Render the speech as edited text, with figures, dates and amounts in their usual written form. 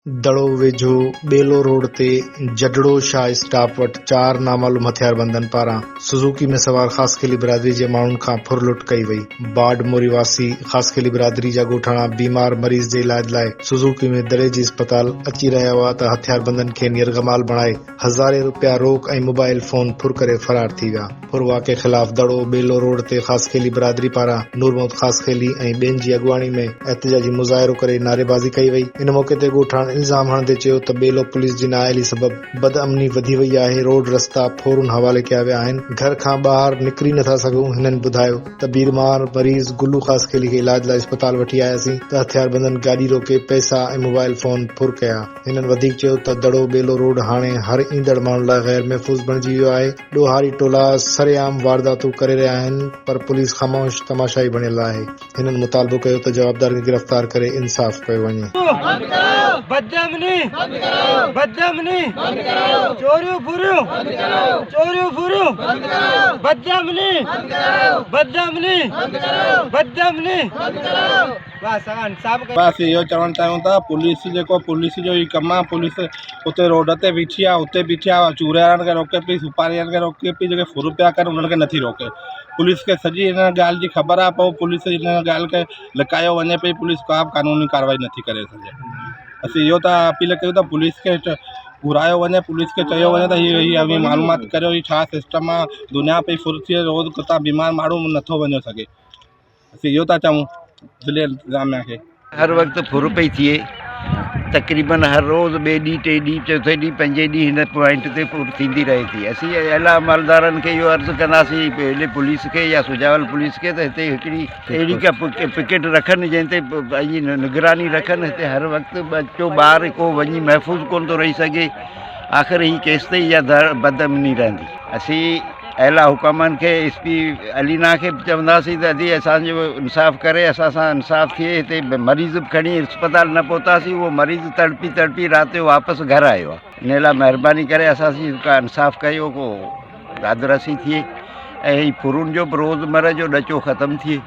دڙو ويجهو ٻيلو روڊ تي جڏڙو شاهه اسٽاپ وٽ چار نامعلوم هٿياربندن پاران سوزوڪي ۾ سوار خاصخيلي برادري جي ماڻهن کان ڦر لٽ ڪئي وئي. باڊ موري واسي خاصخيلي برادري جا ڳوٺاڻا بيمار مريض جي علاج لاء سوزوڪي ۾ دڙي جي اسپتال اچي رهيا هئا ته هٿياربندن کين يرغمال بڻائي هزارين رپيا روڪ ۽ موبائل فون ڦر ڪري فرار ٿي ويا. ڦر واقعي خلاف دڙو ٻيلو روڊ تي خاصخيلي برادري پاران نور محمد خاصخيلي ۽ ٻين جي اڳواڻي ۾ احتجاجي مظاهرو ڪري نعريبازي ڪئي وئي. ان موقعي تي ڳوٺاڻن الزام هڻندي چيو ته ٻيلو پوليس جي نااهلي سبب بدامني وڌي وئي آهي، روڊ رستا ڦورن حوالي ڪيا ويا آهن، گهر کان ٻاهر نڪري نٿا سگهون، هنن ٻڌايو ته بيمار مريض گلو خاصخيلي کي علاج لاء اسپتال وٺي آياسين ته هٿياربندن گاڏي روڪي پئسا ۽ موبائل فون ڦر ڪيا. هنن وڌيڪ چيو ته دڙو ٻيلو روڊ هاڻي هر ايندڙ ماڻهو لاء غير محفوظ بڻجي ويو آهي، ڏوهاري ٽولا سرعام وارداتون ڪري رهيا آهن پر پوليس خاموش تماشائي بڻيل آهي. هنن مطالبو ڪيو ته جوابدارن کي گرفتار ڪري انصاف ڪيو وڃي. بدامني بدامني چوريون ڦريون چوريون ڦريون بدامني بدامني بدامني. بس اهو چوڻ چاهيون ٿا پوليس جيڪو پوليس جو ئي ڪم آهي پوليس اتي روڊ تي بيٺي آهي اتي بيٺي آهي چوري وارن کي روڪي پئي سوپاري وارن کي روڪي پئي جيڪي ڦر پيا ڪن انهن کي نٿي روڪي پوليس کي سڄي ان ڳالهه جي خبر آهي پوء پوليس ان ڳالهه کي لڪايو وڃي پئي پوليس ڪا به قانوني ڪارروائي نٿي ڪري سگهي اسين اهو ٿا اپيل ڪيون ته پوليس کي گهرايو وڃي پوليس کي چيو وڃي ته هي هي اوهين معلومات ڪريو هي ڇا سسٽم آهي دنيا پئي ڦر ٿئي روز ڪتا بيمار ماڻهو نٿو وڃي سگهي اسين اهو ٿا چئون ضلعي انتظاميا کي. هر وقت ڦر پئي ٿئي تقريبن هر روز ٻئي ڏينهن ٽئين ڏينهن چوٿين ڏينهن پنجين ڏينهن هن پوائنٽ تي ڦر ٿيندي رهي ٿي اسين اعليٰ عملدارن کي اهو عرض ڪنداسين ضلعي پوليس کي يا سجاول پوليس کي ته هتي هڪڙي اهڙي ڪا پڪيٽ رکن جنهن تي پنهنجي نگراني رکن هتي هر وقت ٻچو ٻار ڪو وڃي محفوظ ڪونه ٿو رهي سگهي آخر هي ڪيستائين اها بدامني رهندي اسين اعليٰ حڪامن کي ايس پي علينا کي به چونداسين ته ادي اسان جو انصاف ڪري اسان سان انصاف ٿئي هتي مريض به کڻي اسپتال نه پهتاسين اهو مريض تڙپي تڙپي رات جو واپس گهر آيو آهي ان لاء مهرباني ڪري اسان سان ڪا انصاف ڪيو ڪو داد رسي ٿئي ۽ هي ڦرون جو به روزمره جو ڏچو ختم ٿئي.